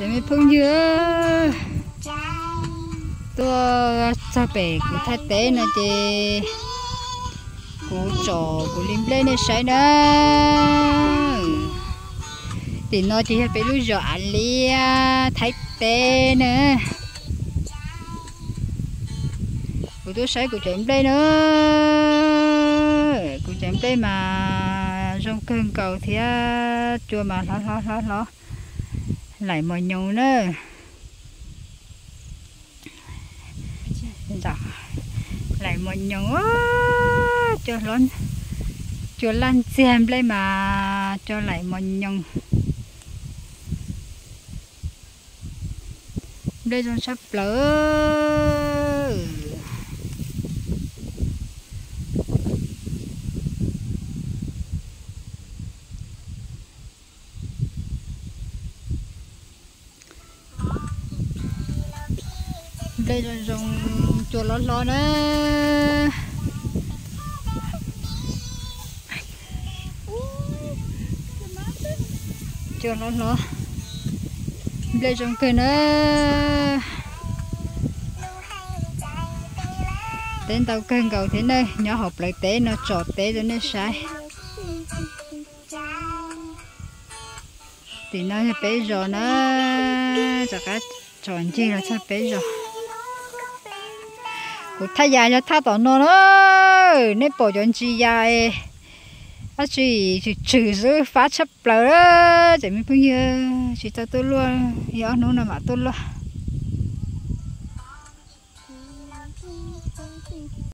Me phooj ywg, tuaj txog pem kuv thaj teb no ces kuv tsom kuv li nplej nej saib na. Tim no ces yog peb lub zos Av Liab Thaib teb na. Kuv tuaj saib kuv cov nplej na. Kuv cov nplej mas zoo kawg nkaus thiab, cua mas hlob hlob hlob hlob, laim mos nyoos na. Laim mos nyoos, cua laj ntxiag, nplej mas cua laim mos nyoos. Nplej zoo tshaj plaws. Nplej zoo zoo, cua hlob hlob na. Cua hlob hlob, nplej zoo kawg na. Teb ntau kawg nkaus thiab na, nyob hauv plawv teb no tsom teb rau nej saib. Tim no yog peb zos na, rov qab tsom ncig los txog peb zos. Kuv thaj yas yog thaj tom no na, nej pom cov ntsis yas dab tsi tswm tswm xwb, fab tshaj plaws. Ces me phooj ywg, tsis tau tuaj luaj, yog ob hnub no mam tuaj luaj.